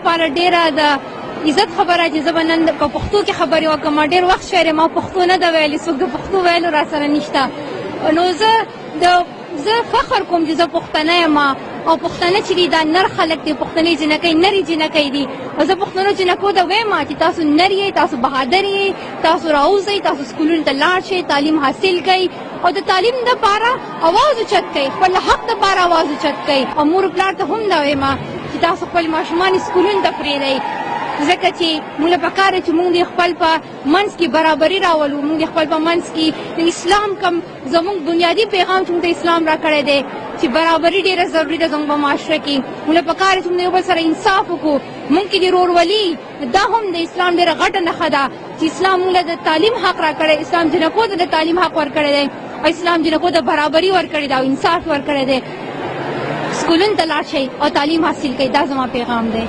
لپاره ډېره د عزت خبره چې زه به نن په پښتو کې خبرې وکړم. ډېر وخت شوی ما پښتو نه ده ویلې، څوک د پښتو ویلو را سره نشته. نو زه فخر کوم چې زه پښتنه یم، او پښتانه چې دي دا نر خلک دي، پښتنې جینکۍ نرې جینکۍ دي. او زه پښتنو جینکو ته وایم چې تاسو نر یئ، تاسو بهادر یئ، تاسو راوځئ، تاسو سکولونو ته لاړ شئ، تعلیم حاصل کړئ او د تعلیم دپاره اواز اوچت کړئ، خپل حق دپاره اواز اوچت کړئ. او مور پلار ته هم دا وایم چې تاسو خپل ماشومان سکولونو ته پرېږدئ، ځکه چې موږ له پکار چې موږ د خپل په منځ کې برابري راولو. موږ د خپل په منځ کې د اسلام کم زموږ بنیادي پیغام چې موږ ته اسلام راکړی دی چې برابري ډېره ضروري ده زموږ په معاشره کې. موږ له پکار چې موږ یو بل سره انصاف وکړو. موږ کې د ورورولي دا هم د اسلام ډېره غټه نښه ده چې اسلام موږ له د تعلیم حق راکړی، اسلام جینکو ته د تعلیم حق ورکړی دی، او اسلام جینکو ته برابري ورکړې ده او انصاف ورکړی دی. سکولونو ته لاړ شئ او تعلیم حاصل کړئ، دا زما پیغام دی.